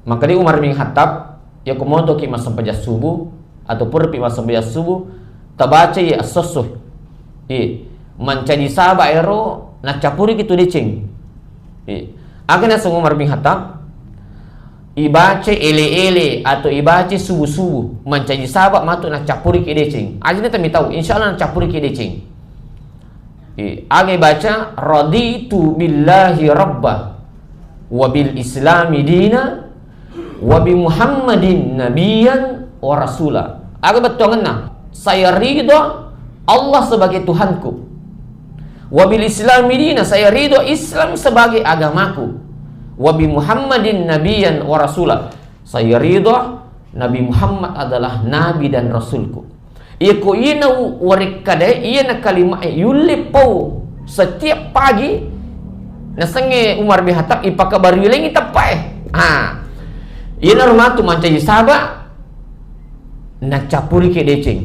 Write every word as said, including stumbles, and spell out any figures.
Makkeda Umar bin Khattab, "Yako motoki massempajang subuh, atau purpi massempajang subuh, tabacai esso-esso. Iya, mancaji saba ero, nacappuriki tu deceng." Iya. Aga naseng Umar bin Khattab, "Ibaca ele-ele atau ibaca subuh-subuh, mancaji saba matu nacappuriki deceng." Aja na tami tau, insya Allah nacappuriki deceng. Eh, aga ibaca, "Raditu billahi rabba, wa bil islami dina, wa bi Muhammadin nabiyan wa rasula." Aga bettuangenna, "Saya ridho Allah sebagai Tuhanku. Wa bil islami dina, saya ridho Islam sebagai agamaku. Wa bi Muhammadin nabiyan wa rasula. Saya ridho Nabi Muhammad adalah nabi dan rasulku." Iyako iyana u-, warekkadae, iyana kalimae yulle pau setiap pagi, nasengnge Umar bin Khattab ipakabarui lengngi teppae. Ha. Iyanaro matu mancaji saba, nacappuriki deceng.